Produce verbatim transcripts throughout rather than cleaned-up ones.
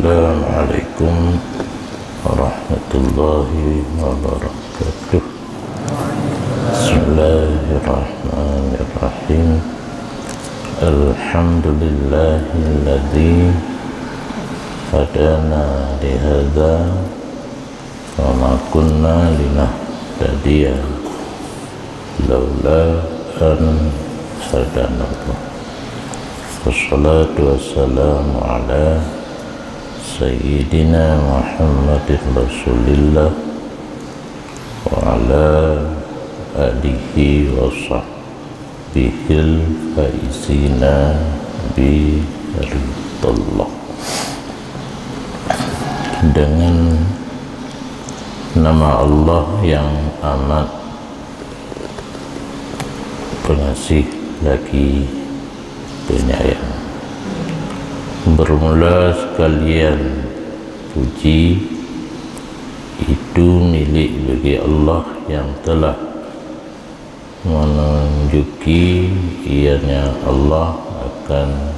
Assalamualaikum warahmatullahi wabarakatuh. Bismillahirrahmanirrahim. Alhamdulillahilladzi hadana lihadza wa ma kunna linahtadiya laula an hadanallah. Wassalatu wassalamu ala sayyidina Muhammadin Rasulillah wa ala alihi wa sahbihil faizina bi ridallah. Dengan nama Allah yang amat pengasih lagi penyayang. Bermula sekalian puji itu milik bagi Allah yang telah menunjuki ianya Allah akan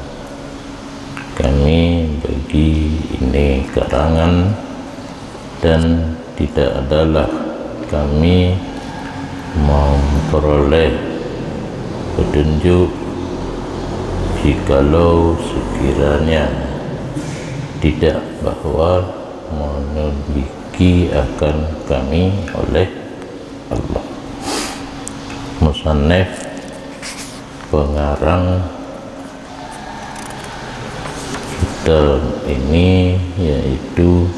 kami bagi ini karangan, dan tidak adalah kami memperoleh petunjuk jikalau sekiranya tidak bahwa menunjuki akan kami oleh Allah. Musannif, pengarang kitab ini, yaitu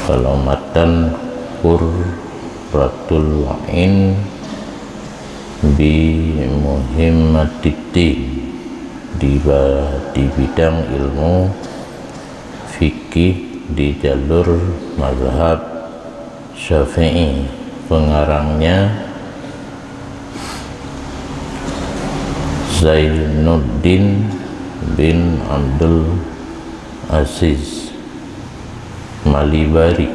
kalau matan Qurratul Ain bi Muhimmatiddin di, ba-, di bidang ilmu fikih di jalur mazhab Syafi'i. Pengarangnya Zainuddin bin Abdul Aziz Malibari.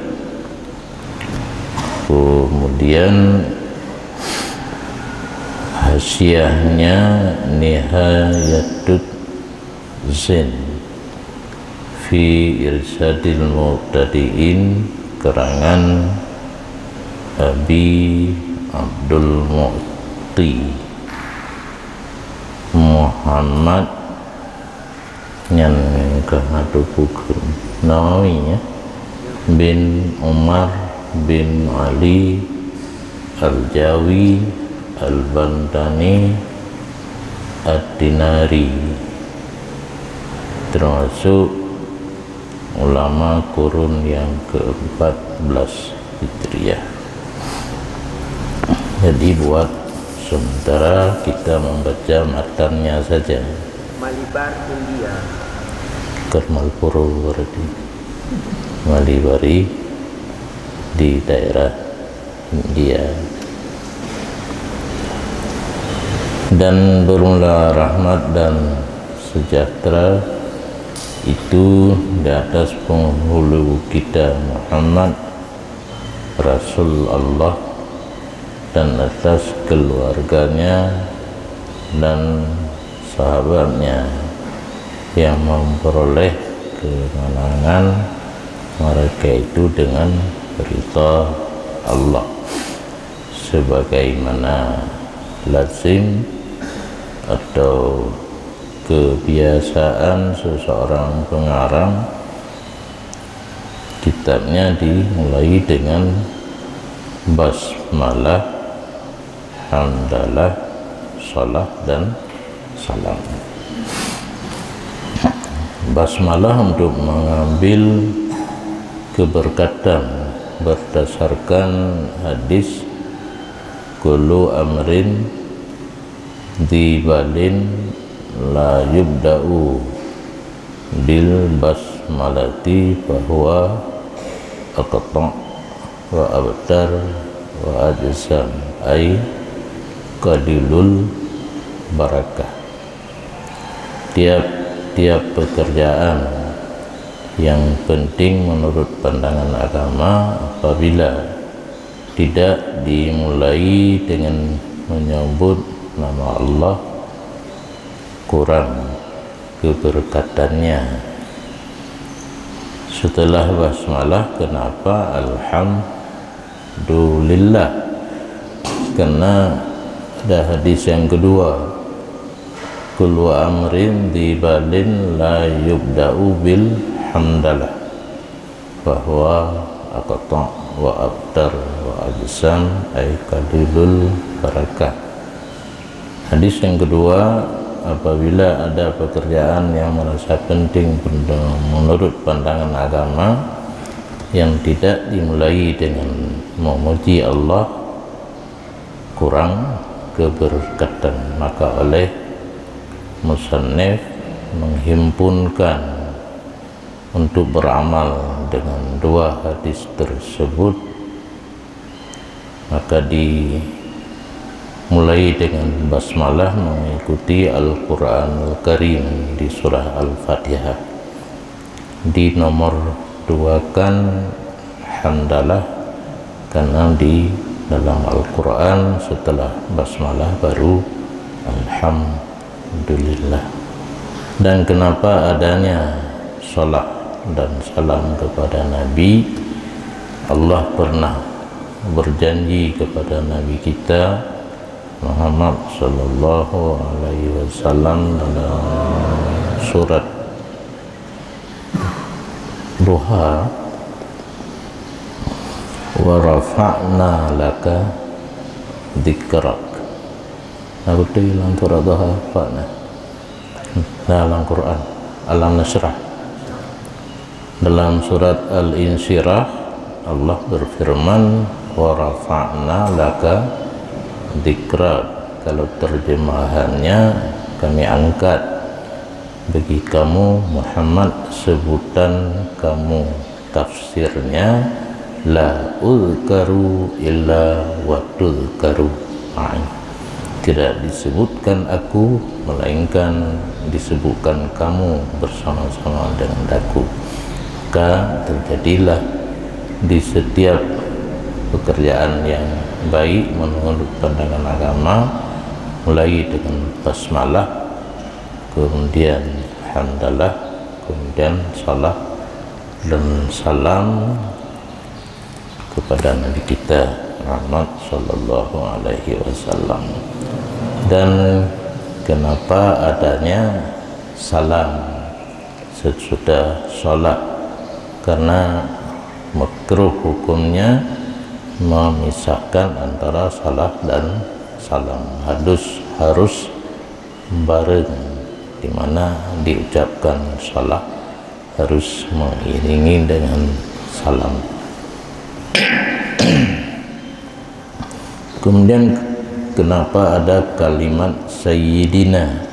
Kemudian hasyiahnya Nihayatut Zain fi Irsyadil Muhtadiin, karangan Abi Abdul Mu'ti Muhammad, nyan ka hatu bukon Nawawi, ya, bin Umar bin Ali Al-Jawi Al-Bantani Ad-Dinari, termasuk ulama kurun yang keempat belas Hijriah. Jadi, buat sementara kita membaca matannya saja. Malibar, India. Bukan Malboro berarti. Malibari di daerah India. Dan bermula rahmat dan sejahtera itu di atas penghulu kita Muhammad, Rasul Allah, dan atas keluarganya dan sahabatnya yang memperoleh kemenangan mereka itu dengan ridha Allah, sebagaimana lazim atau kebiasaan seseorang pengarang. Kitabnya dimulai dengan basmalah, hamdalah, salat, dan salam. Basmalah untuk mengambil keberkatan berdasarkan hadis, "Kullu amrin dzi balin la yubda'u bil basmalati fahuwa aqta' wa abtar wa ajsam, ai qalilul barakah." Tiap-tiap pekerjaan yang penting menurut pandangan agama, apabila tidak dimulai dengan menyebut nama Allah, kurang keberkatannya. Setelah basmalah, kenapa alhamdulillah? Karena ada hadis yang kedua, "Kullu amrin dzibalin la yubda'u bil hamdalah, fahuwa aqta' wa abtar wa ajsam, ay qalilul barakah." Hadis yang kedua, apabila ada pekerjaan yang merasa penting menurut pandangan agama yang tidak dimulai dengan memuji Allah, kurang keberkatan. Maka oleh musannif menghimpunkan untuk beramal dengan dua hadis tersebut, maka dimulai dengan basmalah mengikuti Al-Quranul Karim di surah Al-Fatihah. Di nomor dua kan hamdalah, karena di dalam Al-Quran setelah basmalah baru alhamdulillah. Dan kenapa adanya salat dan salam kepada Nabi? Allah pernah berjanji kepada Nabi kita Muhammad sallallahu alaihi wasallam dalam surat Duha, "Wa rafa'na laka dzikrak." Nah, betul dalam surat Duha, Pak, nah. Dalam Quran, Alam Nasyrah. Dalam surat Al-Insyirah, Allah berfirman, "Wa rafa'na laka dzikrak." Kalau terjemahannya, "Kami angkat bagi kamu, Muhammad, sebutan kamu." Tafsirnya, "La uzkaru illa wa tuzkaru ma'i." Tidak disebutkan aku, melainkan disebutkan kamu bersama-sama dengan aku. Maka terjadilah di setiap pekerjaan yang baik menurut pandangan agama, mulai dengan basmalah, kemudian hamdalah, kemudian salat dan salam kepada Nabi kita Muhammad sallallahu alaihi wasallam. Dan kenapa adanya salam sesudah salat? Karena makruh hukumnya memisahkan antara salat dan salam. Harus, harus bareng, di mana diucapkan salat harus mengiringi dengan salam. Kemudian, kenapa ada kalimat Sayyidina,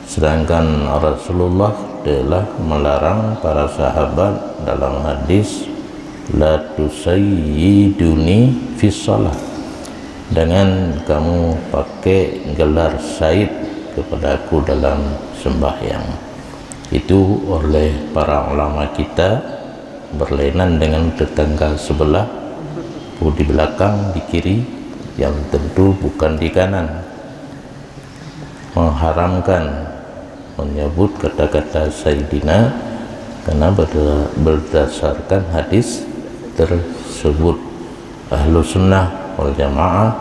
sedangkan Rasulullah telah melarang para sahabat dalam hadis, "La tusayyiduni fis shalah." Jangan kamu pakai gelar sayyid kepada aku dalam sembahyang. Itu oleh para ulama kita berlainan dengan tetangga sebelah, di belakang, di kiri, yang tentu bukan di kanan, mengharamkan menyebut kata-kata Sayyidina, karena berda-, berdasarkan hadis tersebut. Ahlu Sunnah wal Jamaah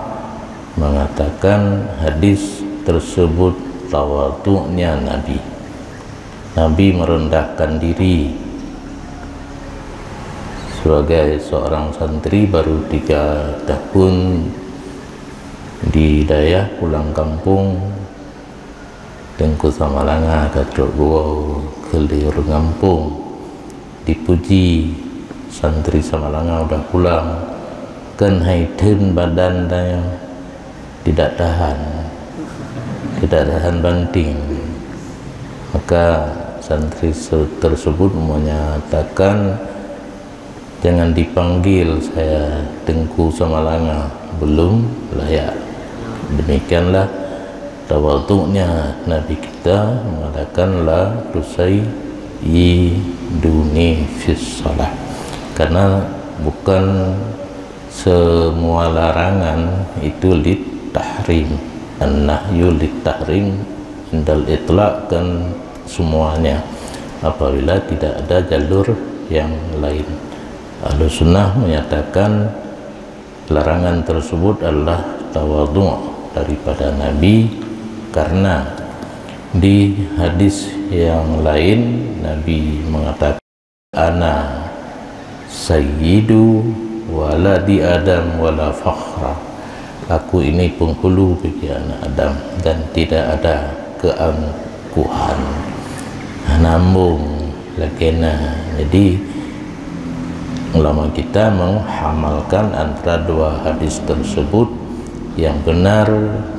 mengatakan hadis tersebut tawaduknya Nabi. Nabi merendahkan diri sebagai seorang santri baru tiga tahun di dayah pulang kampung, Teungku Samalanga ka trok geuwoe keu lé ureuëng gampông. Dipuji santri Samalanga udah pulang, keuhai theun badan tanyoe tidak tahan, tidak tahan banting. Maka santri se-, tersebut menyatakan, "Jangan dipanggil saya Teungku Samalanga, belum layak." Demikianlah tawaduknya Nabi kita mengatakan, "La tusayyiduni fis shalah." Karena bukan semua larangan itu lit tahrim. An-nahyu lit tahrim indal itlaq kan semuanya apabila tidak ada jalur yang lain. Ahlussunnah menyatakan larangan tersebut adalah tawadhu' daripada Nabi, karena di hadis yang lain Nabi mengatakan, "Ana sayyidu waladi Adam wala fakhra." Aku ini penghulu bagi anak Adam dan tidak ada keangkuhan. Nambung lagèe na. Jadi, ulama kita menghamalkan antara dua hadis tersebut. Yang benar,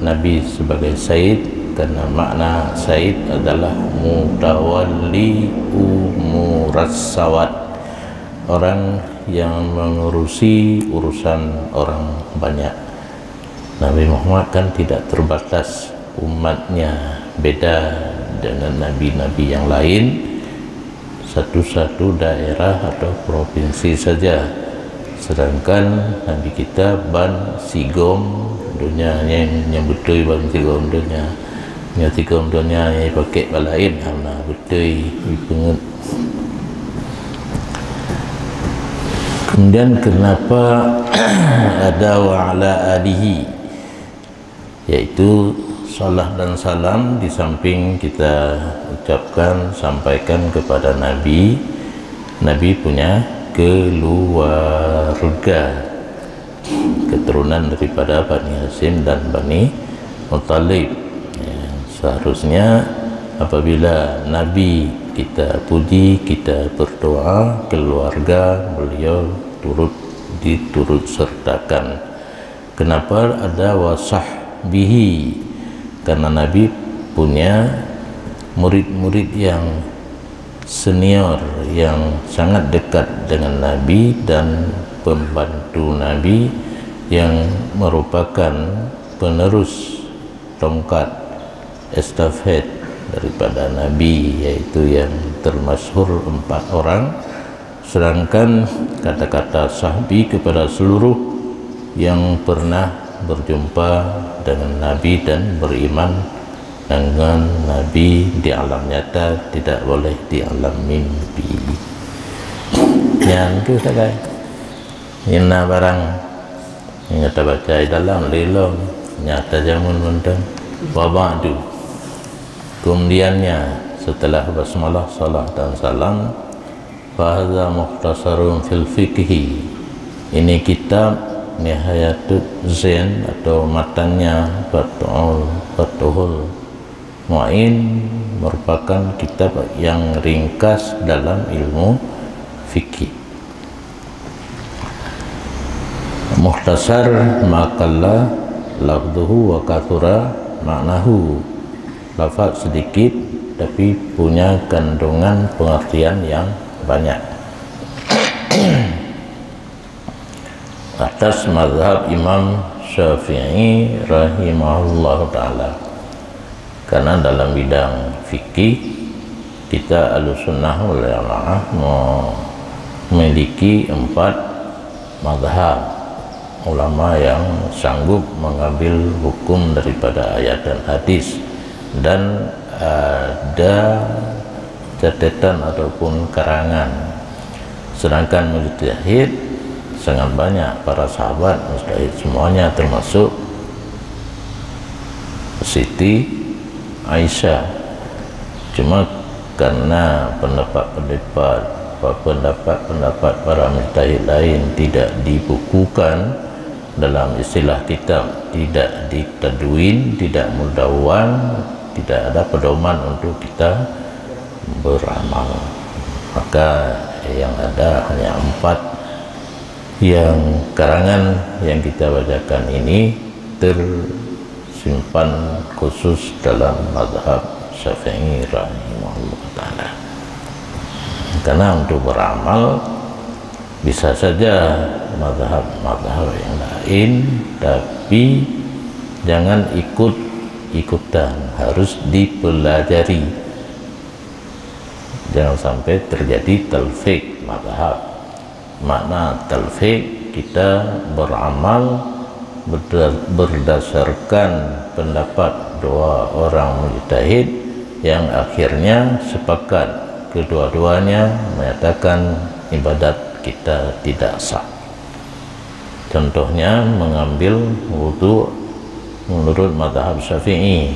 Nabi sebagai sayyid, karena makna sayyid adalah mutawalli umuras sawad, orang yang mengurusi urusan orang banyak. Nabi Muhammad kan tidak terbatas umatnya, beda dengan nabi-nabi yang lain, satu-satu daerah atau provinsi saja. Sedangkan Nabi kita ban sigom donya, nyang, nyang beutôi ban sigom donya. Nyang sigom donya nyang dipakék bak laén, hana beutôi, dipeungeut. Kemudian kenapa ada wa ala alihi? Yaitu salat dan salam di samping kita ucapkan, sampaikan kepada Nabi, Nabi punya keluarga, keturunan daripada Bani Hasyim dan Bani Muthalib. Ya, seharusnya apabila Nabi kita puji, kita berdoa, keluarga beliau turut diturut sertakan. Kenapa ada wa sahbihi? Karena Nabi punya murid-murid yang senior, yang sangat dekat dengan Nabi, dan pembantu Nabi yang merupakan penerus tongkat estafet daripada Nabi, yaitu yang termasyhur empat orang. Sedangkan kata-kata sahbi kepada seluruh yang pernah berjumpa dengan Nabi dan beriman dengan Nabi di alam nyata, tidak boleh di alam mimpi. Nyan keuh sagai. Nyang na barang nyang tabaca di dalam lé lom, nyang tajameun mantong. Wa ba'du. Kemudiannya, setelah basmalah, salat dan salam, fa hadza mukhtasarun fil fiqhi. Ini kitab Nihayatul Zain atau matannya Fathul, Fathul Mu'in merupakan kitab yang ringkas dalam ilmu fikih. Mukhtasar ma qalla lafzuhu wa katsura ma'nahu. Lafaz sedikit tapi punya kandungan pengertian yang banyak. Atas mazhab Imam Syafi'i rahimahullahu taala. Karena dalam bidang fikih, kita Ahlussunnah wal Jamaah memiliki empat mazhab ulama yang sanggup mengambil hukum daripada ayat dan hadis, dan ada catatan ataupun karangan. Sedangkan mujtahid sangat banyak, para sahabat mujtahid semuanya, termasuk Siti Aisyah. Cuma karena pendapat-pendapat, pendapat-pendapat para mujtahid lain tidak dibukukan dalam istilah kitab, tidak ditadwin, tidak mudawan, tidak ada pedoman untuk kita beramal. Maka yang ada hanya empat yang karangan yang kita bacakan ini tersimpan khusus dalam mazhab Syafi'i rahimahullah taala. Karena untuk beramal bisa saja mazhab-mazhab yang lain, tapi jangan ikut-ikutan, harus dipelajari. Jangan sampai terjadi talfiq mazhab. Makna talfiq, kita beramal berda-, berdasarkan pendapat dua orang mujtahid, yang akhirnya sepakat kedua-duanya menyatakan ibadat kita tidak sah. Contohnya, mengambil wudhu menurut mazhab Syafi'i,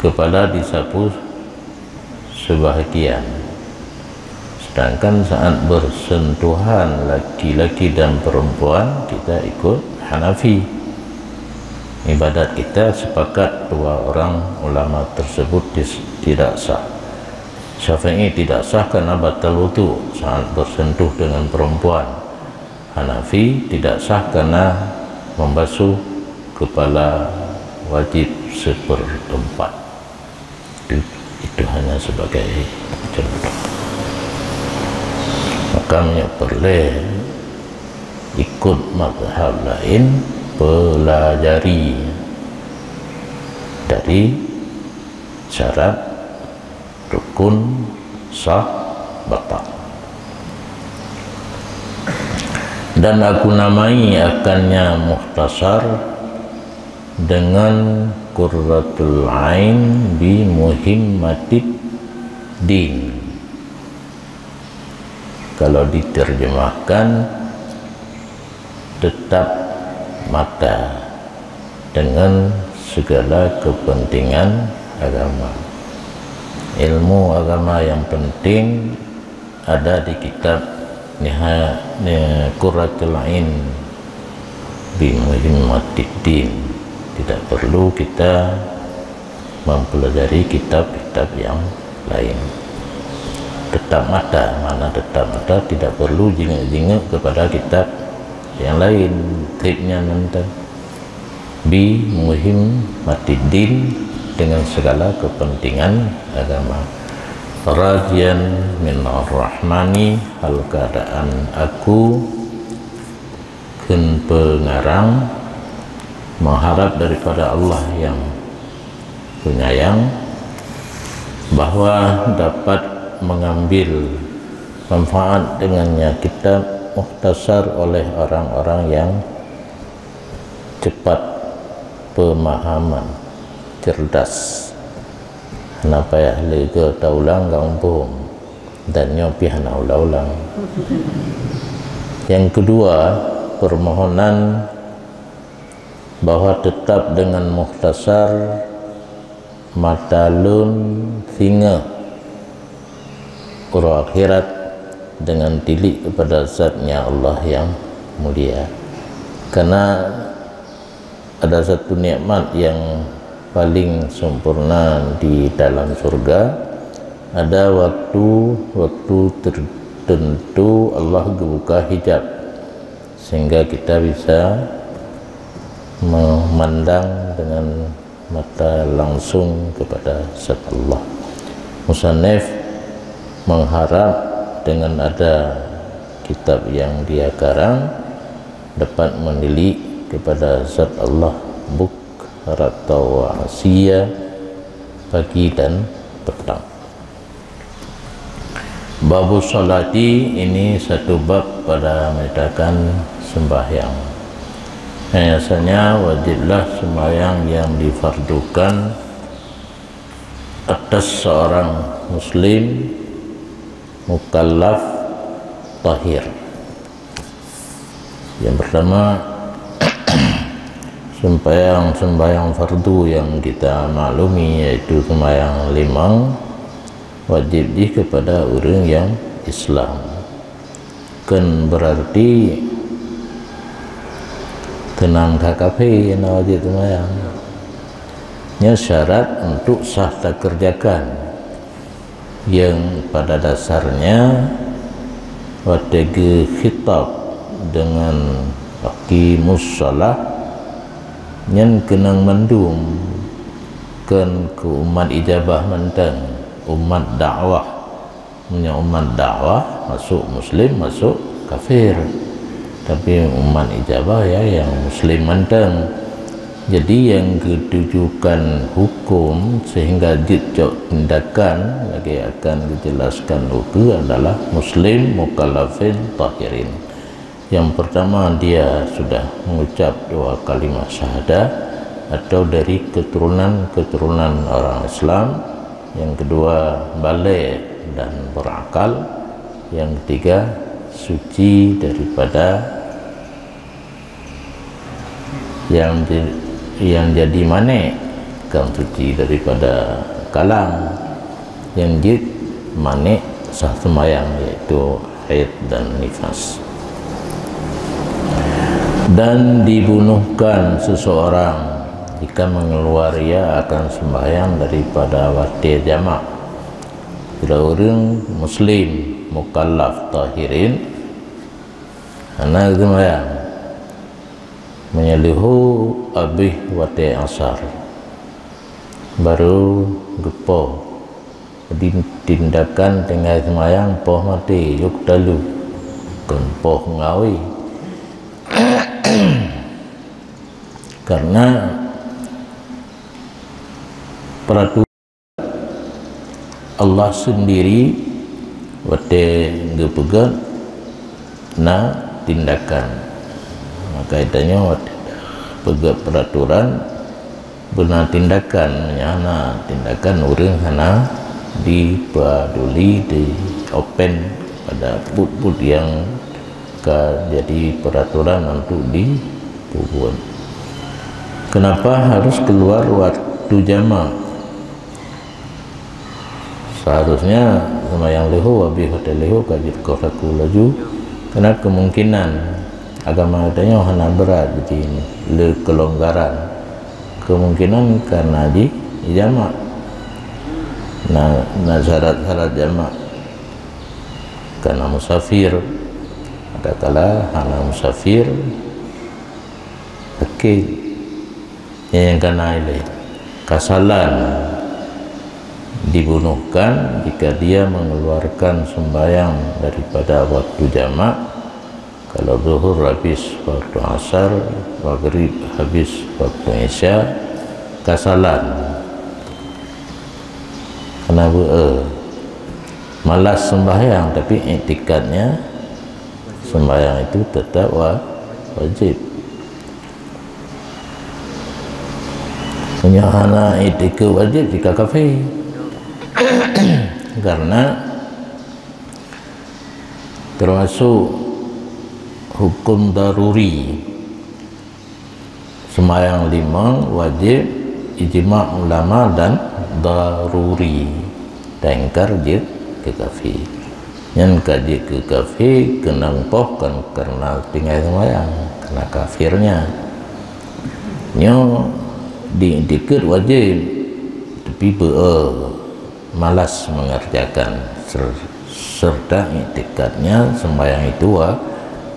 kepala disapu sebahagian. Sedangkan saat bersentuhan laki-laki dan perempuan, kita ikut Hanafi. Ibadat kita, sepakat dua orang ulama tersebut, dis-, tidak sah. Syafi'i tidak sah karena batal wudhu saat bersentuh dengan perempuan. Hanafi tidak sah karena membasuh kepala wajib seperempat. Itu, itu hanya sebagai contoh. Maka meunyoe peureulée ikut mazhab laén, pelajari dari syarat, rukun, sah, batal. Dan aku namai akannya mukhtasar dengan Qurratul Ain bi Muhimmatid Din. Kalau diterjemahkan, tetap mata dengan segala kepentingan agama. Ilmu agama yang penting ada di kitab Niha-, Ni-, Qurratul Ain bi Muhimmatid Din. Tidak perlu kita mempelajari kitab-kitab yang lain. Tetap mata, makna tetap mata, tidak perlu jingek-jingek kepada kitab yang lain. Treb nyan mantong. Bi Muhimmatid Din, dengan segala kepentingan agama. Rajian minar Rahmani, hal keadaan aku kheun peungarang, mengharap daripada Allah yang penyayang, bahwa dapat mengambil manfaat dengannya kitab Mukhtasar oleh orang-orang yang cepat pemahaman, cerdas. Hana payah leuga taulang ka muphom, dan nyoe pih hana ulang-ulang. Yang kedua, permohonan bahwa tetap dengan Mukhtasar, mata lôn singoh uroe akhirat dengan tilik kepada Zatnya Allah yang mulia. Karena ada satu nikmat yang paling sempurna di dalam surga. Ada waktu-waktu tertentu Allah geubuka hijab, sehingga kita bisa memandang dengan mata langsung kepada Zat Allah. Musannif mengharap dengan ada kitab yang dia karang dapat menilik kepada Zat Allah bukratan wa asyiya, pagi dan petang. Babu sholati, ini satu bab pada menyatakan sembahyang. Bahwasanya wajiblah sembahyang yang difardukan atas seorang muslim mukallaf tahir. Yang pertama, sembahyang-sembahyang fardu yang kita maklumi, yaitu sembahyang limong, wajib jih kepada ureuëng yang Islam. Kon berarti teunang ka kafé na wajib sembahyang. Nyoe syarat untuk sah takerjakan. Yang pada dasarnya, watée geukhitab dengan aqimus shalah, nyan keunong mandum, kon keu umat ijabah mantong, umat dakwah. Meunyoe umat dakwah, masuk muslim, masuk kafir. Tapi umat ijabah, ya, nyang muslim mantong. Jadi, nyang geutujukan huköm sehingga jeuet cok tindakan, lagée akan geujelaskan ukeue, adalah muslim mukallafin tahirin. Yang pertama, dia sudah mengucap dua kalimat syahadah atau dari keturunan-keturunan orang Islam. Yang kedua, baligh dan berakal. Yang ketiga, suci daripada yang je-, yang jadi manik, kan suci daripada kalang. Yang jeuet manik sah sembahyang, yaitu haid dan nifas. Dan dibunuhkan seseorang jika mengeluar ia akan sembahyang daripada watée jamak. Bila ureuëng muslim mukallaf tahirin hana sembahyang, meunyoe leuho abéh watée asar, barô geupoh. Jadi tindakan tinggai seumayang poh maté, yôk talu, kon poh ngawé. Karena peraturan Allah sendiri watée geupeugét na tindakan. Maka tanyoe watée peugét peraturan beuna tindakan, meunyoe hana tindakan ureuëng hana dipaduli, di open pada buet-buet yang ka jadi peraturan untuk dipubuet. Kenapa harus keluar waktu jamak? Seharusnya seumayang leuho, abéh watée leuho ka jeuet koh saku laju, karena kemungkinan agama geutanyoe hana brat, jadi le kelonggaran. Kemungkinan karena ji jamak. Na, na syarat-syarat jamak. Karena musafir, adakala hana musafir, sakét. Nyang kana ilée, kasalan dibunuhkan jika dia mengeluarkan sembahyang daripada waktu jamak. Kalau zuhur habis waktu asar, maghrib habis waktu isya, kasalan. Kenapa? Eh, malas sembahyang, tapi iktikadnya sembahyang itu tetap wa-, wajib. Meunyoe hana iktikad wajib, jika kafé. Karena termasuk hukum daruri. Seumayang limong wajéb ijma ulama dan daruri, dan ingkar jeuet keu kafé. Nyan ka jeuet keu kafé keunong poh kon kareuna tinggai seumayang, kareuna kafirnya. Nyoe diiktikeuet wajéb, tapi beu-, malas mengerjakan ser-, serta iktikadnya seumayang itu wa-,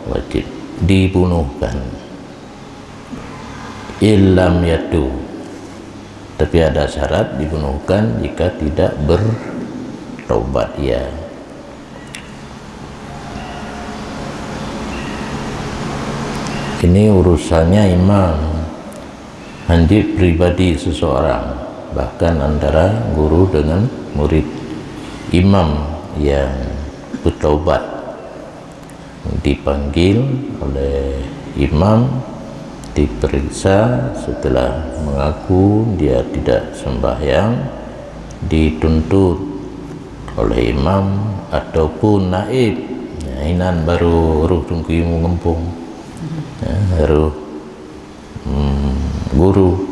wajéb dibunuhkan. Illam yatub. Tapi ada syarat, dibunuhkan jika tidak bertobat ia. Ini urusannya imam, hanjeuet pribadi seseorang, bahkan antara guru dengan murid. Imam yang bertobat dipanggil oleh imam, diperiksa, setelah mengaku dia tidak sembahyang, dituntut oleh imam ataupun naib. Nah, inan baru roh teungku imum gampông. Ya, roh, hmm, guru.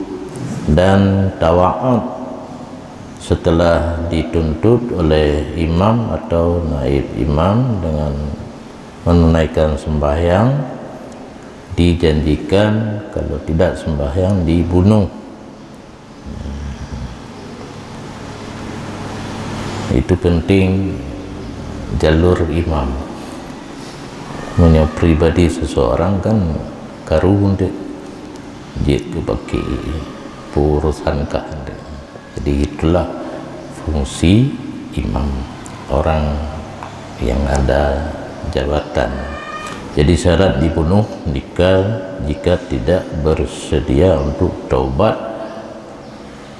Dan tawa'ud setelah dituntut oleh imam atau naib imam dengan menunaikan sembahyang, dijanjikan kalau tidak sembahyang dibunuh. Itu penting jalur imam. Meunyoe pribadi seseorang kan karu untuk jeuet keu baki, urusan kah. Jadi itulah fungsi imam, orang yang ada jabatan. Jadi syarat dibunuh jika, jika tidak bersedia untuk taubat.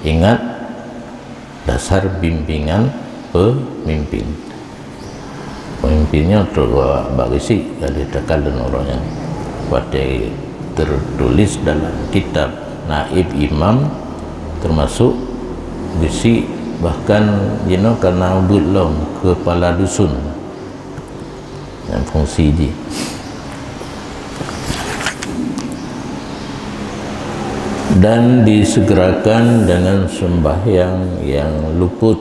Ingat dasar bimbingan pemimpin. Pemimpin nyoe trok bak geusyik ka lheueh takalon uroe nyan. Watée tertulis dalam kitab naib imam, termasuk geusyik Bahkan jinoe kana ubit lom kepala dusun nyang fungsi jih. Dan disegerakan dengan sembahyang yang luput.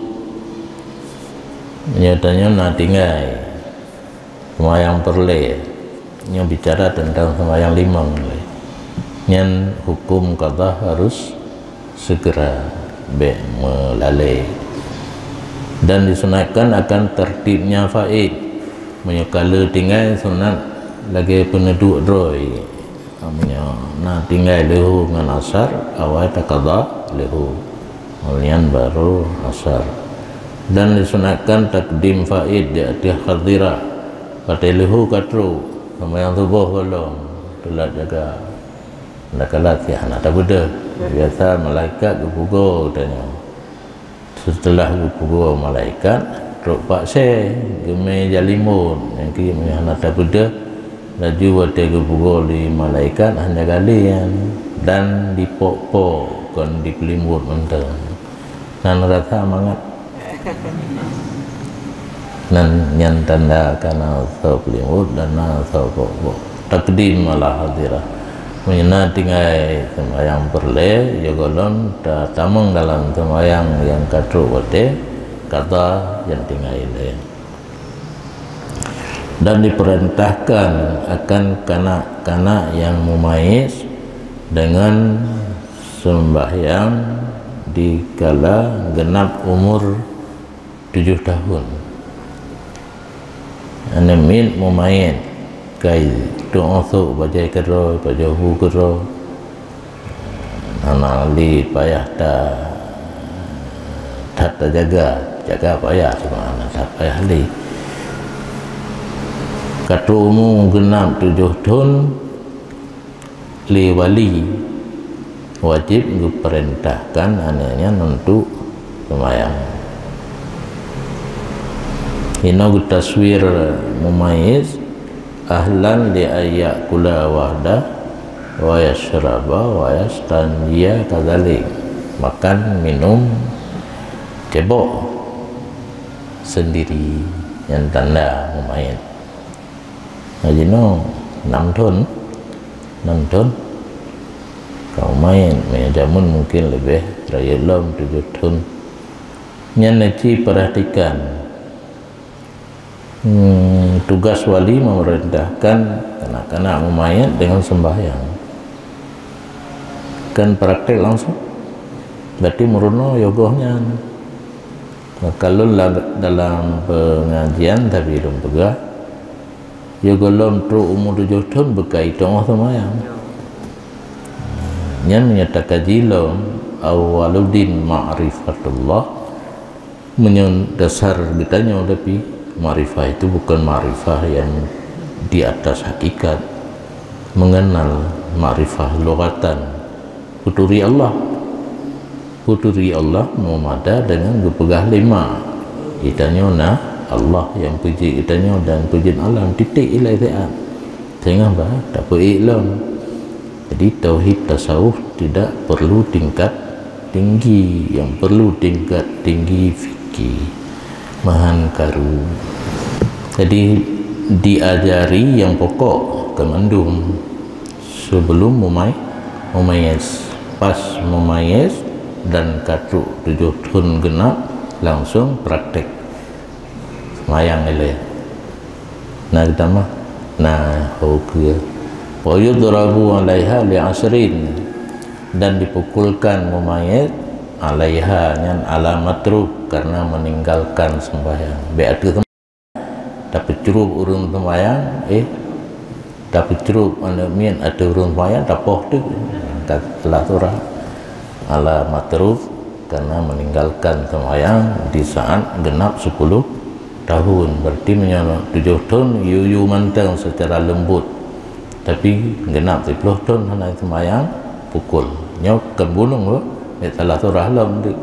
Nyatanya na tinggai sembahyang peureulée. Nyoe bicara tentang sembahyang limong. Nyan hukum qadha harus segera, bék meulalée. Dan disunatkan akan tertibnya faid. Meunyoe ka le tinggai sunat lagée peuneuduek droe. Meunyoe na tinggai leuhô ngon asar, awai taqadha leuhô. Nyan baru asar. Dan disunatkan takdim faid di ateueh hadirah. Watée leuhô ka trok, sembahyang suboh gohlom, teulat jaga. Kadang-kadang hana tabeudôh. Biasa malaikat geupugoe geutanyoe. Seuteulah geupugoe malaikat, trok pakse geumé jalimon. Nyang keu hana tabeudôh, laju watée geupugoe lé malaikat hana galeng dan dipok-pok kon dipeulimbot mantong. Nan rasa mangat. Nan nyan tanda kana soe peulimbot dan na soe pok-pok. Takdim ala hadirah. Meunyoe na tinggai sembahyang peureulée, ya gohlom tatamong dalam sembahyang nyang ka trok watée, qadha nyang tinggai lé. Dan diperintahkan akan kanak-kanak yang mumaiz dengan sembahyang dikala genap umur tujoh tahun. Aneuk miet mumaiz kai tuoh sôk bajée keudroe, pajoh bu keudroe. Hana lé payah ta-, that tajaga, jaga payah, cuma hana that payah lé. Ka trok umu genap tujoh thon, lé wali wajéb geupeurintahkan aneuk nyan untuk seumayang. Inoe geutaswir mumaiz, ahlan li an ya'kula wahdah wa yasyraba wa yastanjiya kadzalik. Makan, minum, cebok sendiri, nyan tanda mumaiz. Nah, jinoe enam thon, enam thon ka mumaiz, meunyoe jameun mungkin leubeh rayeuk lom tujoh thon. Nyan neuci perhatikan. Hmm, tugas wali memerintahkan kanak-kanak mumaiz dengan sembahyang. Kan praktek langsung. Berarti meurunoe yoh goh nyan. Maka lôn la-, dalam pengajian tapi lôn peugah, ya gohlom trok umu tujoh thon beukai teungoh seumayang. Nyan meunyoe takaji lom, awwaluddin ma'rifatullah. Meunyoe dasar geutanyoe, tapi makrifah itu bukan makrifah yang di atas hakikat. Mengenal makrifah lughatan, peuturi Allah. Peuturi Allah meumada dengan geupeugah lima. Geutanyoe na Allah nyang peujeuet geutanyoe dan peujeuet alam, titik ilée siat. Teungoh bah tapeuék lom. Jadi, tauhid tasawuf tidak perlu tingkat tinggi, yang perlu tingkat tinggi fikih. Mahan karu. Jadi, diajari yang pokok keu mandum sebelum mumai-, mumaiz. Pas mumaiz dan ka trok tujoh thon genap, langsung praktek. Seumayang ilée. Na geutamah, na ho keue. Wa yudrabu 'alaiha li 'asyrin, dan dipukulkan mumaiz 'alaiha, nyan 'ala matruk, karena meninggalkan sembahyang. Bék ateueh tapeucrueb ureuëng seumayang, eh, tapeucrueb aneuk miet ateueh ureuëng seumayang, tapoh teuk, ka salah surah. 'Ala matruk, karena meninggalkan seumayang di saat genap sepuluh tahun. Berarti meunyoe tujoh thon, yue-yue mantong secara leumbot. Tapi genap siploh thon hana seumayang, pukul. Nyoe kon bulong, bék salah surah lom teuk.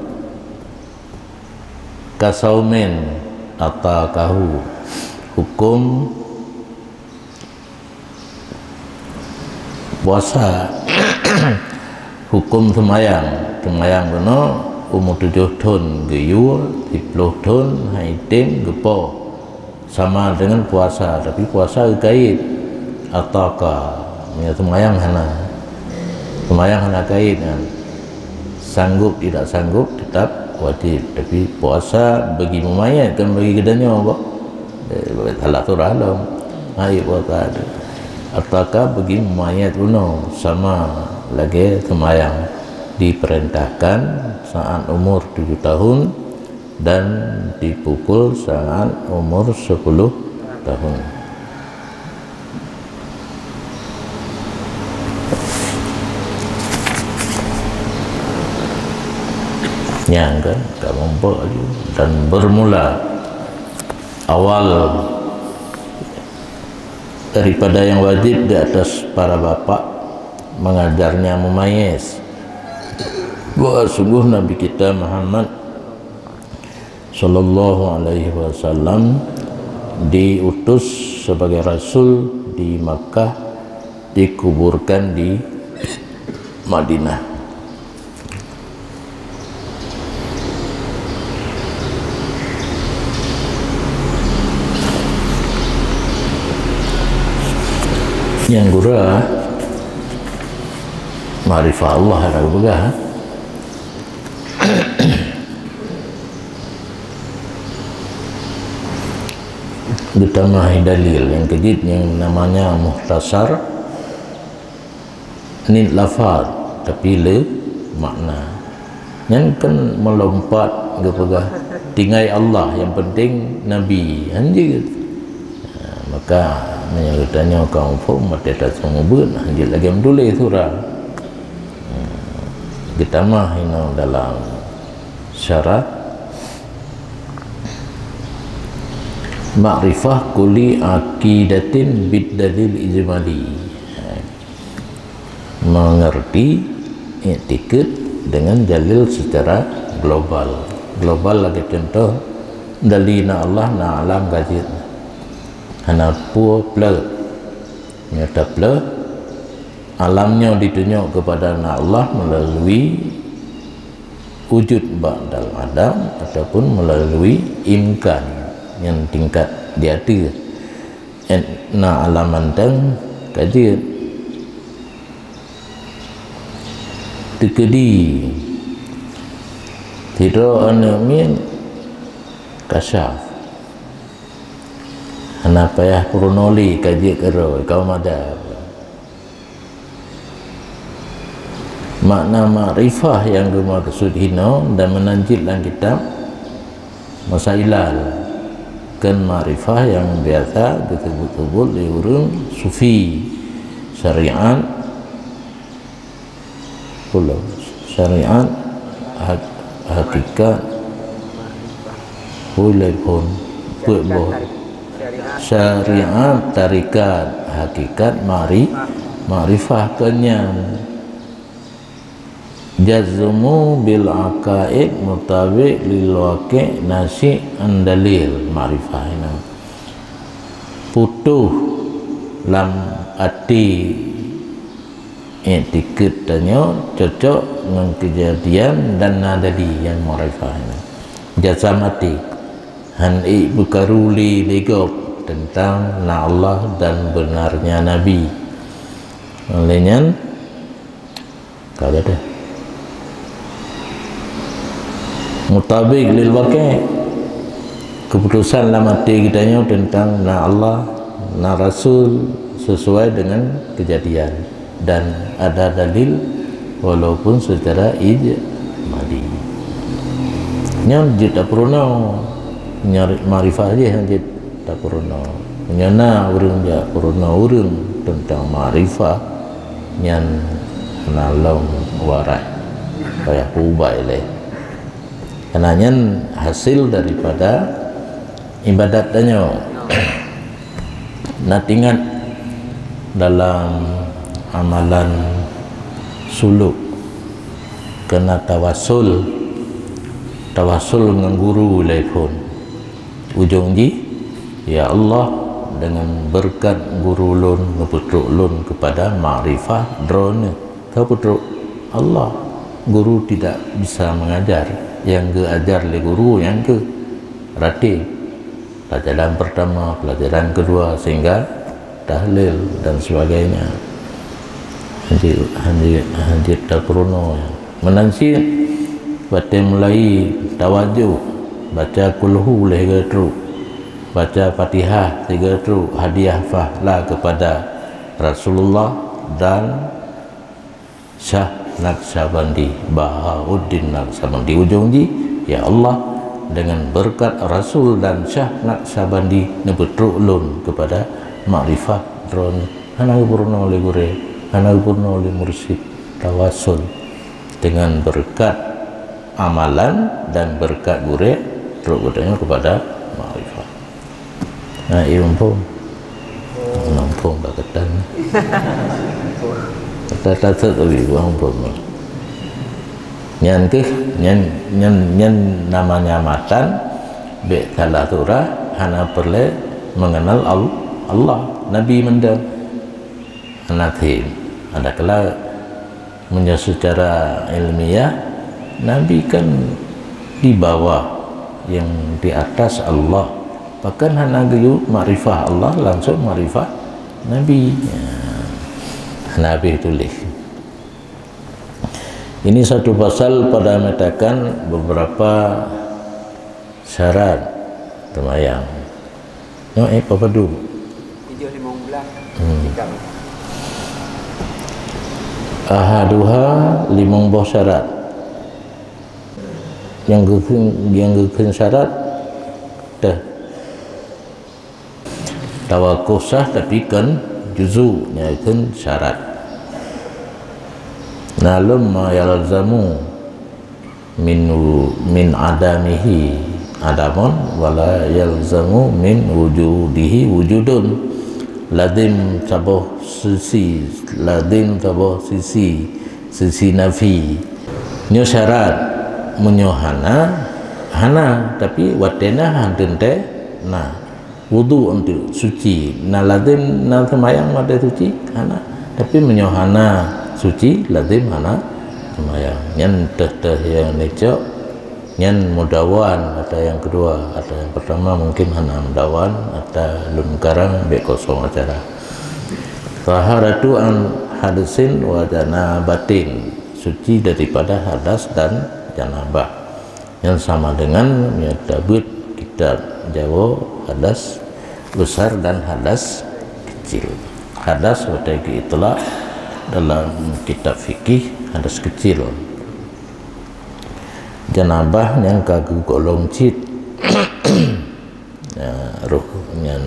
Kasaumin atakahu. Hukum puasa. Hukum seumayang. Seumayang keunoe Umu tujoh thon geuyue, siploh thon han item geupoh. Sama dengan puasa, tapi puasa geukait. Ataka, meunyoe seumayang hana. Seumayang hana kait nyan. Sanggup tidak sanggup tetap wajib, tapi puasa bagi mumayyiz, kan bagi geutanyoe bah. Eh, salah surah lom. Hai puasa tu. Ataka bagi mumayyiz bunoe sama lagée seumayang, diperintahkan saat umur tujuh tahun dan dipukul saat umur sepuluh tahun. Nyang kan, ka mumpok laju dan bermula awal daripada yang wajib di atas para bapak mengajarnya mumayyiz bahwa sungguh Nabi kita Muhammad sallallahu alaihi wasallam diutus sebagai rasul di Makkah, dikuburkan di Madinah. Nyang gura makrifah Allah ada peugah. Geutamah dalil nyang keujeuet nyang namanya mukhtasar, niet lafaz, tapi le makna. Nyan kan meulompat geupeugah tinggai Allah, nyang penting Nabi, hanjeuet. Ha, maka meunyoe geutanyoe ka muphom, watée taseumeubeuet, hanjeuet lagée meutuléh surah. Ha, geutamah inoe dalam syarah, makrifah kulli aqidatin bid dalil ijmali. Ha, mengerti iktikad dengan dalil secara global. Global lagée contoh, dalil na Allah, na alam ka jeuet. Hana peue pleuh. Nyoe tapleuh, alam nyoe ditunjuk kepada na Allah melalui wujud ba'dal adam ataupun melalui imkan nyang tingkat di ateueh. Eh, na alam mantong ka jeuet. Teukeudi sidroe aneuëk miet kasyaf. Hana payah peurunoe lé ka jeuet keudroe, kaum adat. Makna makrifah nyang geumaksud hinoe dan meunan cit lam kitab Masailal, kon makrifah nyang biasa geuseubut-seubut lé ureuëng sufi, syariat, pulo, syariat, hak-, hakikat, ulée phon, peuet boh. Syariat, tarekat, hakikat, mari-, makrifah, kon nyan. Jazmu bil aqaid mutabiq lil waqi' nasyi' an dalil, makrifah nyan. Putôh lam até iktikad tanyoe cocok ngon keujadian dan na dalil, nyan makrifah nyan. Jazam até, han ék beukaru lé lé gob teuntang na Allah dan beunarnya Nabi. Lé nyan, ka gata. Mutabiq lil waqi', keputusan lam até geutanyoe teuntang na Allah, na Rasul, sesuai dengan keujadian, dan ada dalil walaupun secara ijmali. Nyan jeuet tapeurunoe, nyan makrifah jih jeuet tapeurunoe. Meunyoe na ureuëng jak peurunoe ureuëng teuntang makrifah, nyan hana lom warai, payah peuubat lé. Karena nyan hasil daripada ibadat tanyoe. Na teuingat dalam amalan suluk, keu na tawasul, tawasul ngon guru lé phon. Ujong jih, "Ya Allah, dengan beureukat guru lôn, neupeutrok lôn keupada makrifah Droeneueh." Ka peutrok Allah. Guru tidak bisa mengajar, nyang geuajar lé guru nyang geuratib. Pelajaran pertama, pelajaran kedua, sehingga tahlil dan sebagainya. Hanjeuet, hanjeuet, hanjeuet tapeurunoe. Meunan cit, watée mulai tawajoh, baca kulhu lhée goe trok, baca Fatihah sigoe trok, hadiah pahala kepada Rasulullah dan Syah Naqsyabandi, Bahauddin Naqsyabandi. Ujong jih, "Ya Allah, dengan berkat Rasul dan Syah Naqsyabandi, neupeutrok lôn kepada makrifah droeneuh." Hana geupeurunoe lé gurée, hana geupeurunoe lé mursyid, tawasul dengan berkat amalan dan berkat gurée, trok geutanyoe kepada makrifah. Nah, iya muphom. Muphom bak gata. Gata taseuet teubi muphom. Nyan keuh, nyan, nyan, nyan namanya matan, bék salah surah, hana peureulée mengenal Al-, Allah, Nabi mantong. Hana thim. Ada kala meunyoe secara ilmiah, Nabi kan di bawah, yang di atas Allah. Bahkan hana geuyue makrifah Allah, langsung makrifah Nabi. Ya. Hana habéh tuléh. Ini satu pasal pada menyatakan beberapa syarat seumayang. Nyoe, eh, padum? Tujoh limong blah. Hmm. Tiga. Ahaduha, limong boh syarat. Nyang geukheun, nyang geukheun syarat, teuh. Tawakuf sah tapi kon juzu, nyan kheun syarat. Na lom ma yalzamu min wu-, min adamihi adamun, wala yalzamu min wujudihi wujudun. Lazim saboh sisi, lazim saboh sisi, sisi nafi. Nyoe syarat, meunyoe hana, hana, tapi watée na hana teuntée na. Wudu untuk suci, na lazim na seumayang watée suci? Hana. Tapi meunyoe hana suci, lazim hana seumayang. Nyan teuh-teuh nyang nicok, nyan mudawan ata nyang keudua. Ata nyang pertama mungkin hana mudawan, ata lôn karang bék kosong acara. Taharatu an hadasin wa janabatin, suci daripada hadas dan janabah. Nyan sama dengan meunyoe tabeuet kitab Jawoe hadas besar dan hadas kecil. Hadas watée geuitlak dalam kitab fikih hadas kecil. Janabah nyang ka geugolong cit. Ya, roh nyan,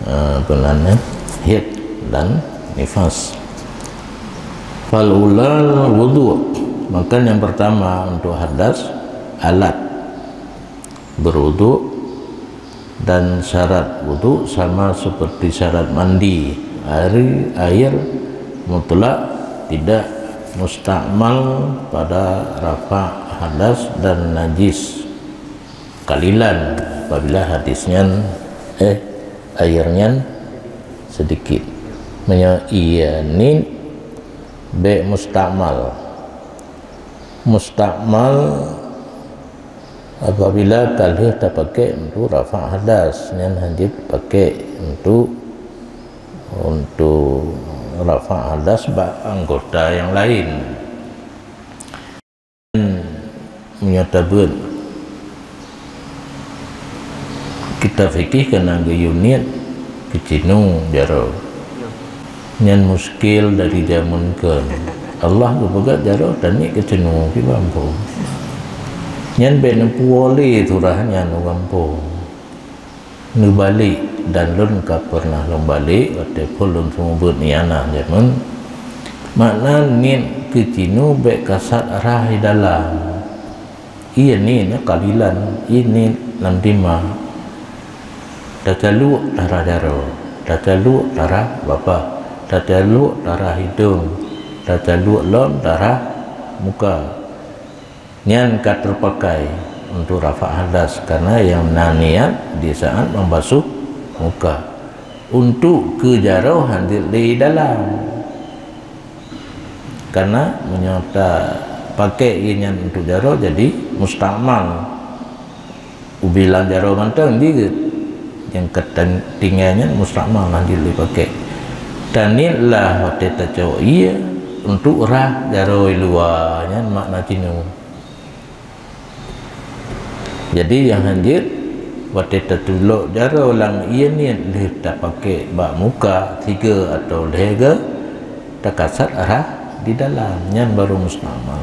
eh, apa nan, eh, haid dan nifas. Fal ula wudu, maka yang pertama untuk hadas alat berwudu dan syarat wudu sama seperti syarat mandi. Air, air mutlak tidak mustakmal pada rafa hadas dan najis. Qalilan, apabila hadis nyan, eh, air nyan sedikit. Meunyoe ie niet bék mustakmal. Mustakmal apabila ka lheueh tapakék untuk rafa hadas, nyan hana jeuet pakék untuk, untuk rafa hadas bak anggota nyang laén. Meunyoe tabeuet kitab fikih ka na geuyue niet keucinu jaroe. Nyan muskil dari jameun kheun. Allah geupeugah jaroe taniet keucinu kiban phon. Nyan bék neupuwoe lé surah nyan u gampông. Neubalek, dan lôn ka peureunah lôn balek watée phon lôn seumeubeuet ianah jameun. Makna niet keucinu bék kasat rhah di dalam. Ie niet nyoe qalilan, ie niet lam dima. Tacaluk darah jaroe, tacaluk darah babah, tacaluk darah hidong, tacaluk lom darah muka. Nyan ka teupakai untuk rafa hadas, karena nyang na niet di saat membasuh muka. Untuk keu jaroe hana jeuet lé dalam. Karena meunyoe ta, Pakai ié nyan untuk jaroe jadi mustakmal. Ubilang jaroe mantong jeuet. Nyang ka teutinggai nyan mustakmal hana jeuet lé pakai. Taniet lah watée tacok ié untuk rhah jaroe luwa nyan makna cinoe. Jadi nyang hana jeuet watée tatulok jaroe lam ié niet lheueh tapakai bak muka tiga atau lhée goe, takasat rhah di dalam, nyan baru mustakmal.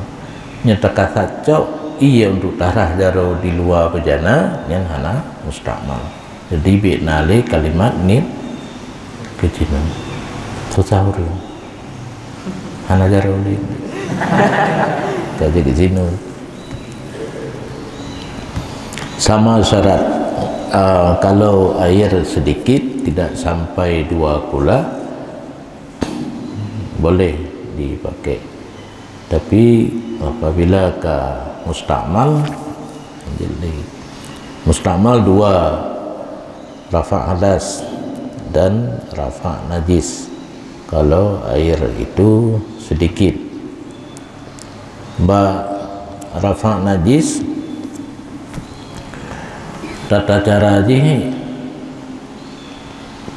Nyan takasat cok ié untuk tarhah jaroe di luwa beujana, nyan hana mustakmal. Jadi bit na lé kalimat niet keucinoe. Susah ureuëng. Hana jaroe lé. Jadi keucinoe. Sama syarat, ah, kalau air sedikit tidak sampai dua kula, boleh dipakai. Tapi apabila ka mustakmal, jadi mustakmal dua, rafa' hadas dan rafa' najis. Kalau air itu sedikit. Bak rafa' najis, tata cara jih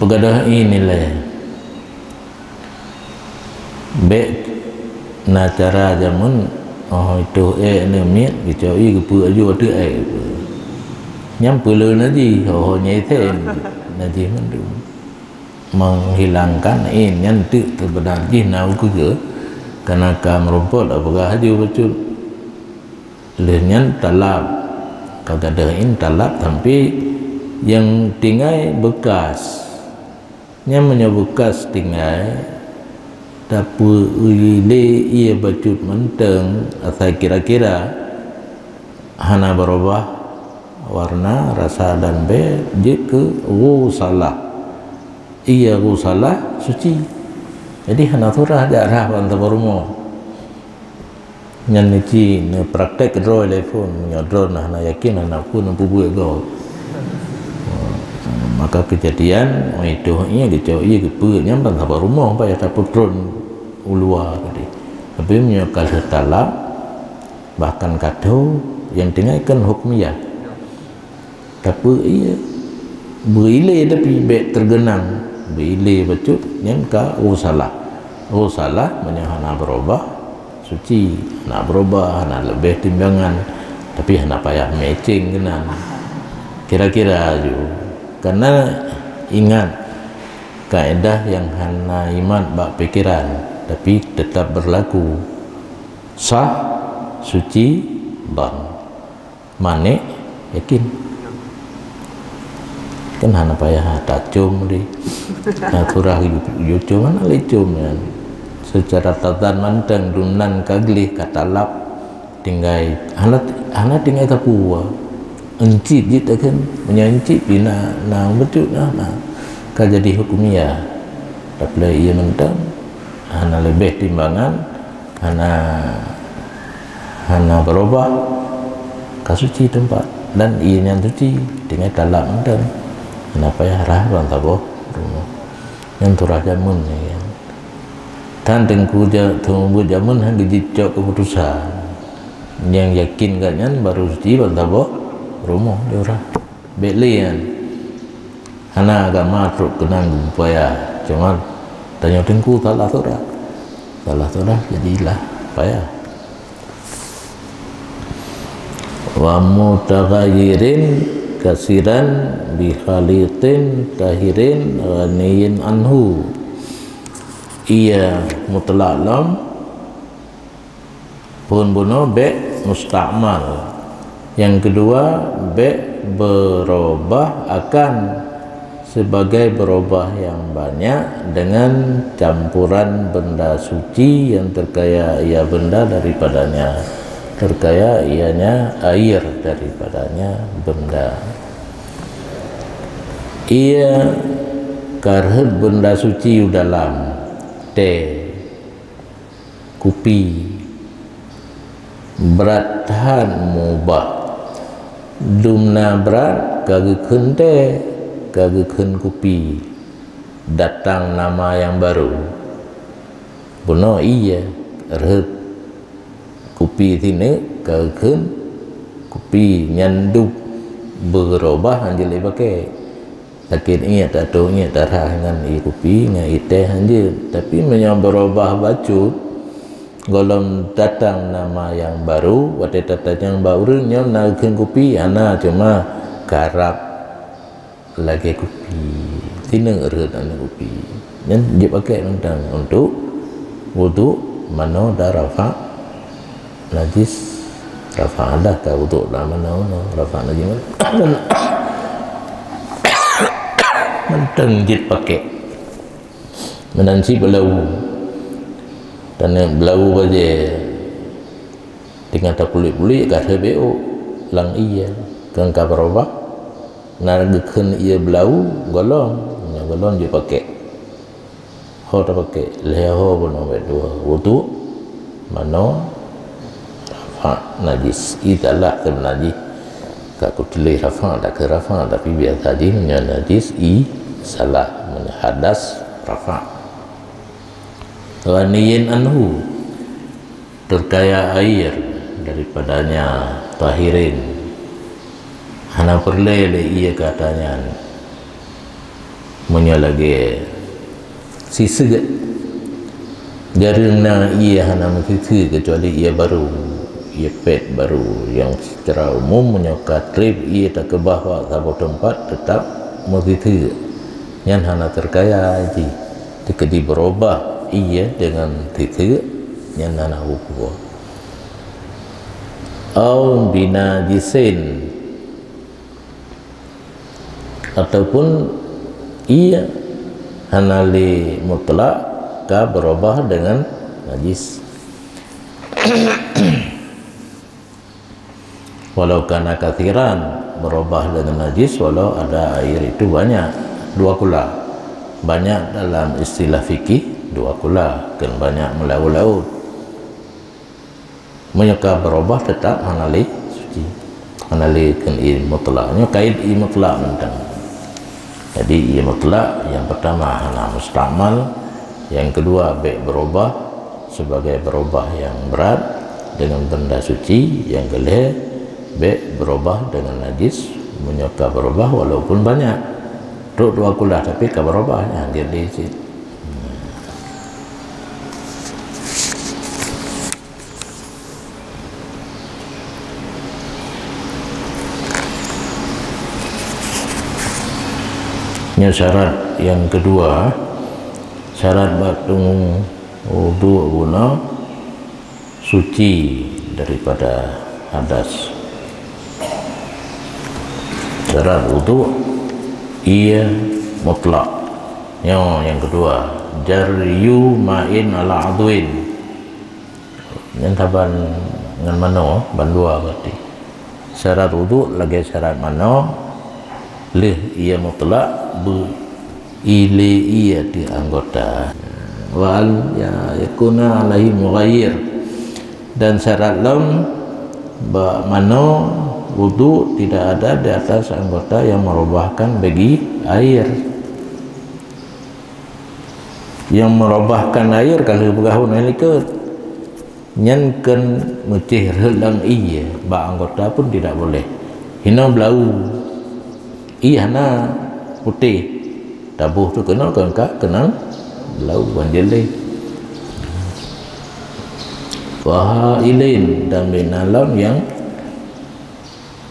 peugadôh ié nilai. Bék na cara jameun, oh, itoh ék aneuk miet, geucok ié geupeu aju ateueh ék. Nyan peuleueh najih, ho-ho nyai thèn najih mandum. Menghilangkan ié nyan teuk teubeudar jih na ukeue, kana ka meurumpot, peugah aju bacut. Lheueh nyan talap, ka gadôh ié talap sampai nyang tinggai beukas. Nyan meunyoe beukas tinggai, tapeuilée ié bacut mantong asai kira-kira hana beurubah warna, rasa dan bée, jeuet keu ghusalah. Ié ghusalah suci. Jadi hana surah jak rhah ban saboh rumoh. Nyan neuci neupraktek droe lé phon, meunyoe droe na hana yakin, hana peue neupeubuet gob. Maka keujadian, oh, itoh ié geucok ié geupeu, nyan ban saboh rumoh payah tapeutron u luwa tadi. Tapi meunyoe ka lheueh talap, bahkan ka tho, nyang tinggai kan hukmiyah. Tapi ié beuilée tapi bék teugeunang, beuilée bacut nyan ka ghusalah. Ghusalah meunyoe hana beurubah, suci, hana beurubah, hana leubeh timbangan, tapi hana payah meucéng keunan. Kira-kira aju, karena ingat kaedah nyang hana jimat bak pikeran, tapi teutap beurlaku, sah, suci, ban. Manéh yakin. Kan hana payah tacom lé. Nah, surah ju-, jucom hana lé com nyan. Secara tatan mantong dumnan ka gleh ka talap tinggai hana, hana tinggai sapeue. Euncit jih takheun. Meunyoe euncit pih na, na beutôi na, na. Ka jadi hukmiyah. Tapeulai ié mantong hana leubeh timbangan. Hana, hana beurubah, ka suci teumpat dan ié nyan suci, tinggai talap mantong. Hana payah rhah ban saboh rumoh. Nyan surah jameun nyan. Tan teungku ja-, teungku jameun han geujicok keuputusan. Nyang yakin gobnyan baru suci ban saboh rumoh jurah. Bék lé nyan. Hana agama trok keunan geupaya, cuma tanyoe teungku salah surah. Salah surah jadilah payah. Wa mutaghayyirin kasiran bi khalitin tahirin ghaniyin anhu. Ié mutlak lom. Phon bunoe bék mustakmal. Nyang keudua, bék beurubah akan sebagai beurubah nyang banyak dengan campuran benda suci nyang terkaya ia benda daripadanya, terkaya ianya air daripadanya benda. Ié ka rhot benda suci u dalam, tée, kupi. Brat that mubah. Dumna brat ka geukheun tée, ka geukheun kupi. Datang nama nyang barô. Bunoe ié rhot. Kup-, Kupi sineuk ka kheun kupi nyan dub beurobah hanjeuet lé pakèk. Sakét iék, tatoh iék, tarhah ngon ié kupi, ngon ié teh hanjeuet. Tapi meunyoe beurobah bacut, gohlom tatang nama nyang barô, watèe tatanyong bak ureueng nyoe na kheun kupi, hana, cuma karab lagèe kupi. Sineuk rhot aneuk kupi. Nyan jeuet pakèk mantong untuk wudhu manoe dan rafa' najis. Rafa' hadas ka wudhu lam manoe, rafa' najis. Mantong jeuet pakèk. Meunan cit beulaweu. Taneuk beulaweu bajèe. Teungoh tapuléh-puléh ka rhot beuôk lam ié, keu ka beurobah. Na geukheun ié beulaweu, gohlom, nyan gohlom jeuet pakèk. Ho tapakèk, lhèe ho bunoe bèk dua. Wudhu manoe, rafa' najis, izalah teuma najis. Ka kutuléh rafa', dak keu rafa', tapi biasa jih meunyoe najis izalah, meunyoe hadas rafa'. Ghaniyin anhu, terkaya air daripadanya, tahirin, hana peureulèe lé ié keu atra nyan. Meunyoe lagèe siseuk, jareueng na ié hana meusiseuk keucuali ié barô, ié pèt barô, nyang seucara umum meunyoe ka trép ié takeubah bak saboh teumpat teutap meusiseuk, nyan hana terkaya jih. Teukeudi beurobah ié deungon siseuk, nyan hana huköm. Au binajisin, ataupun ié hana lé mutlak ka beurobah deungon najis. Walau kana kathiran, beurobah deungon najis walau ada air itu banyak, dua kula. Banyak dalam istilah fikih, dua kula, kheun banyak meulaôt-laôt. Meunyoe ka beurobah, teutap hana lé suci, hana lé kheun ié mutlak. Nyoe kait ié mutlak mantong. Jadi, ié mutlak nyang peurtama hana mustakmal, nyang keudua bèk beurobah, sibagai beurobah nyang brat deungon benda suci, nyang keulhèe bèk beurobah deungon najis, meunyoe ka beurobah walaupun banyak. Trok dua kula tapi ka beurobah, nyan jeuet lé cit. Nyoe syarat nyang keudua, syarat bak teungoh wudhu guna suci daripada hadas. Syarat wudhu ié mutlak. Nyoe nyang keudua, jaryu ma'in ala adwin. Nyan saban ngon manoe, bandua berarti. Syarat wudhu lagèe syarat manoe, lheueh ié mutlak beu-i lé ié di anggota. Wa an la yakuna alaihi mughayyir. Dan syarat lom bak manoe wudhu tidak ada di atas anggota yang merubahkan bagi air. Nyang meurobahkan air ka lheueh peugah hana likot. Nyan kheun meucéh rhot lam ié, bak anggota pun tidak boleh. Hinoe blau, ié hana putéh, taboh teuh keunoe keu ka keunong blau ban jeuleh. Wa hailin, dan bina lom nyang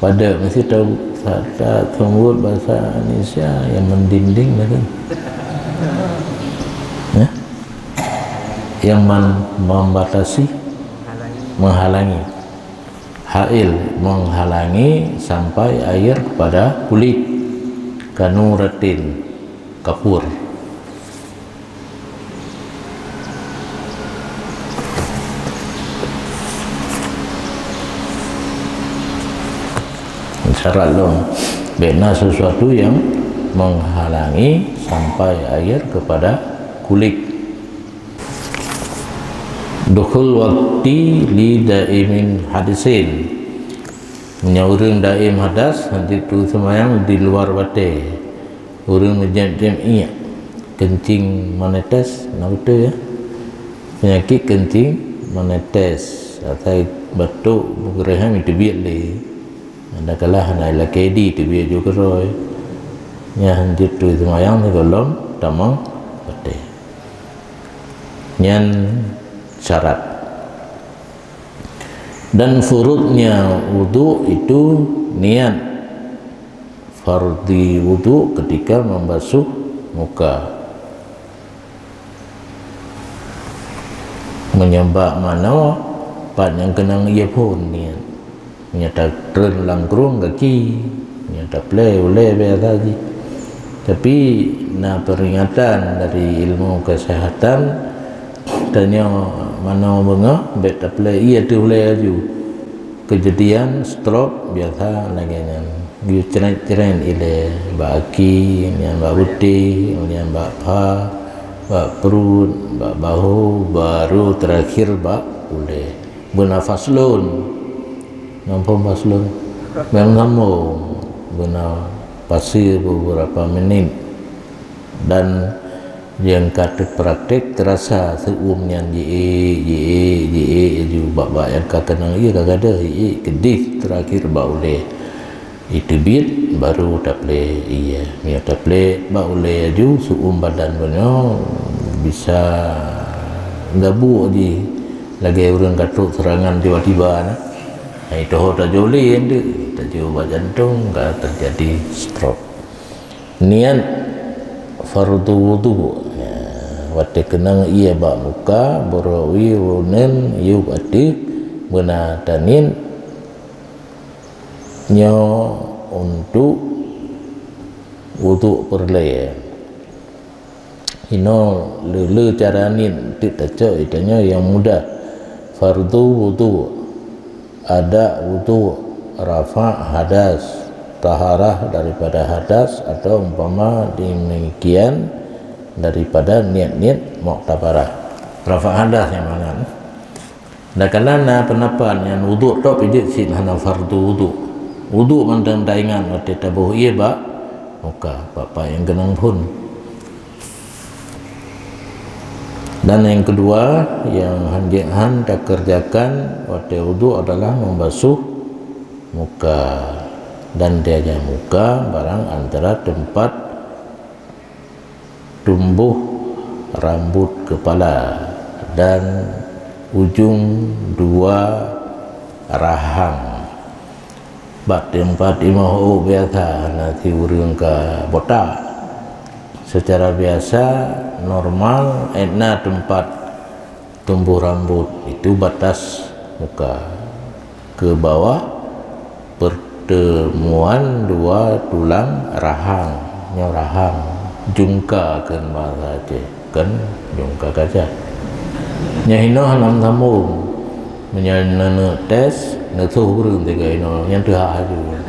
Padahai meusti tahu kata teunggôt bahasa Indonesia yang mendinding macam. Ya? Yang man-, membatasi, menghalangi. Hail, menghalangi sampai air kepada kulit. Kanuratin, kapur. Syarat lom, bèk na sesuatu yang menghalangi sampai air kepada kulit. Dukhul wakti li daimin hadisin. Meunyoe ureueng daim hadas, nanti tu seumayang di luar watèe. Ureueng meujam-jam iék, kencing menetes, na beutôi, ya? Penyakit kencing menetes, asai batuk, beugeureuhem, teubiet lé. Adakala hana ilakée di, teubiet ju keudroe. Nyan hanjeuet teuh seumayang sigohlom tamong watée. Nyan syarat. Dan furudnya wudhu itu niat. Fardhi wudhu ketika membasuh muka. Meunyoe bak manoe, pat nyang keunong ie phon niet. Meunyoe tatreun lam krueng gaki, meunyoe taplé ulée biasa jih. Tapi na peuringatan dari ilmu kesehatan, tanyoe manoe beungoh bék taplé ie teuh ulée laju. Keujadian stroke biasa lagée nyan. Geuyue cret-cret ilée bak aki, nyan bak beutih, nyan bak pha, bak pruet, bak bahu, baru terakhir bak ulée. Beuna faslon. Nampak faslon? Memang sambung. Beuna pasi beberapa menit. Dan nyang ka teuprakték teurasa seuuem nyan jiék, jiék, jiék laju bak-bak nyang ka keunong ie ka gadôh jiék keudeh terakhir bak ulée. Iteubiet baru taplé ie. Meunyoe taplé bak ulée laju seuuem badan bunoe bisa gabuek jih lagée ureuëng ka trok seurangan tiba-tiba na. Hai toho tajôh lé nyan deuek, tajôh bak jantong ka teujadi stroke. Niat fardhu wudhu. Ya, watée keunong ie bak muka, beurawi uneuen yub ateueh beuna taniet nyoe untuk wudhu peureulée. Inoe le-le cara niet teuk tacok itanyoe nyang mudah. Fardhu wudhu, ada wudhu, rafa' hadas, taharah daripada hadas atau umpama demikian daripada niet-niet muktabarah. Rafa' hadas nyang mangat. Dakala na peundapat nyan wudhu tok pih jeuet cit hana fardhu wudhu. Wudhu mantong taingat watée taboh ie bak muka, bak-bak nyang keunong phon. Dan yang kedua, yang hanjeuet han takeureujakan watée wudhu adalah membasuh muka dan tajak muka barang antara teumpat tumbuh rambut kepala dan ujung dua rahang. Bak teumpat imoh ôk biasa hana si ureuëng ka botak. Secara biasa, normal, na teumpat tumbuh rambut itu batas muka ke bawah pertemuan dua tulang rahang. Nyoe rahang, jungka kheun bahasa Aceh, kan jungka kaca. Nyoe hinoe hana meusambong. Meunyoe neuneuk tes, neuthoh ureuëng tiga hinoe, nyan teuhah laju.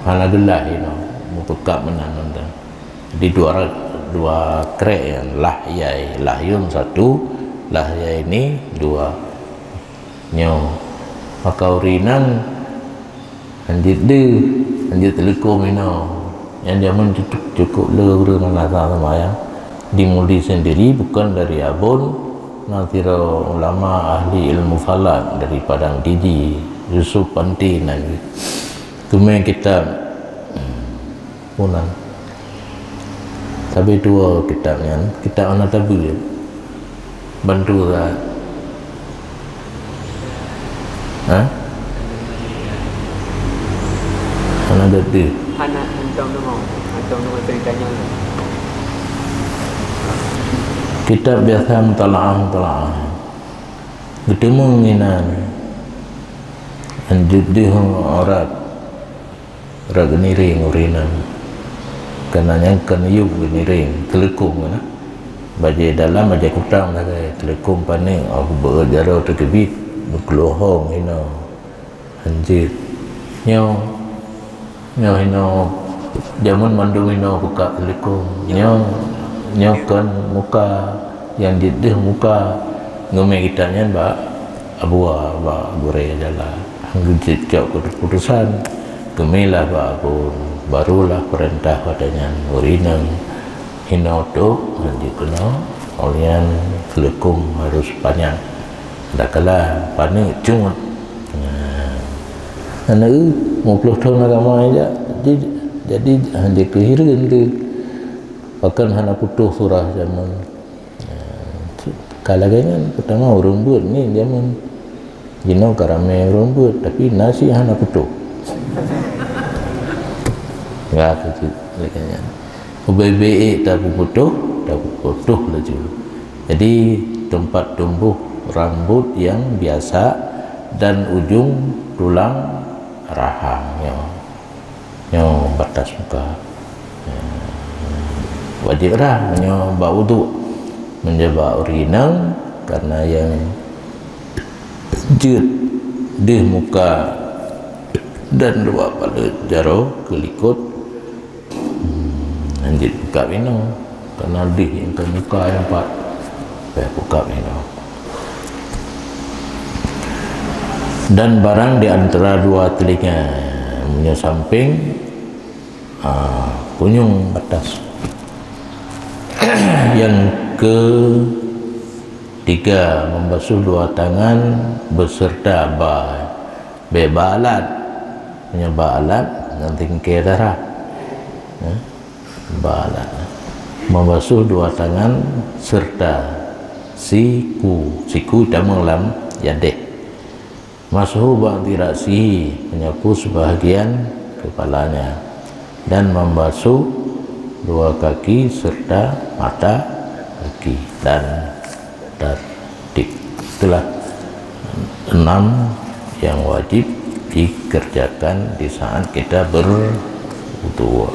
Hana geulah hinoe, meupeukab meunan mantong. Di dua ra-, dua krek nyan, lahyai, lahyun satu, lahyai ni dua. Nyoe, maka ureuëng inong hanjeuet deuh, hanjeuet teuleukong inoe. Nyan jameun cukup, cukup le ureuëng hana seumayang. Dimulai sendiri bukan dari Abon, na sidroe ulama ahli ilmu falak dari Padang Tiji, Yusuf Panti nan. Teumé kitab, hmm, unan. Tapi dua kitab nyan, kitab hana tabeue. Bantu that. Ha? Hana geuti. Hana hantom deungoe. Hantom deungoe cerita nyoe. Kitab biasa mutalaah, mutalaah. Geuteumeung inan. Hanjeuet deuh aurat. Rot geuniréng ureuëng inong. Keunan nyang keu neuyub geuniréng, teuleukong keunan. Bajée dalam, bajée kutang sagai, teuleukong paneuk, oh, beuet jaroe teukeubiet, meukeuluhong hinoe, hanjeuet. Nyoe, nyoe hinoe, jameun mandum hinoe buka teuleukong. Nyoe, nyoe kon muka nyang jeuet deuh muka. Ngeumé kitab nyan bak Abua bak gurée jalan. Geujeuet cok keuputusan, geumé lah bak Abon, barulah peurintah watée nyan ureuëng inong hinoe trok hanjeuet keunoe, awaknyan teuleukong harôh panyang. Dakala paneuk cungut, Aneuk, lima puluh thon agama jak, jadi, jadi, ha, jikeuh hireuen tu. Bahkan hana putôh surah jameun. Ka lagèe nyan, peutama ureueng beuet ni jameun. Jinoe ka ramè ureueng beuet, tapi na sit hana putôh. Ya, keucil lagèe nyan. Ubé-bé ék tapeuputôh, tapeuputôh laju. Jadi, tempat tumbuh rambut yang biasa dan ujung tulang rahang nyoe. Nyoe batas muka. Wajéb rhah meunyoe bak uduk. Meunyoe bak ureueng inong, karena nyang jeuet deuh muka dan dua paleuet jaroe keulikot, hmm, hanjeuet buka inoe. Karena deuh nyang ka muka nyang pat, payah buka inoe. Dan barang di antara dua telinga, meunyoe sampéng, ah, punyueng batas. Yang ketiga, membasuh dua tangan beserta ba, bèk ba alat. Meunyoe ba alat, nanti engke darah. Ya. Ba alat. Membasuh dua tangan serta siku, siku tamong lam yadeh. Mashu ba'di ra'sihi, menyapu sebahagian kepalanya, dan membasuh dua kaki serta mata kaki, dan tertib. Itulah enam yang wajib dikerjakan di saat kita berwudu.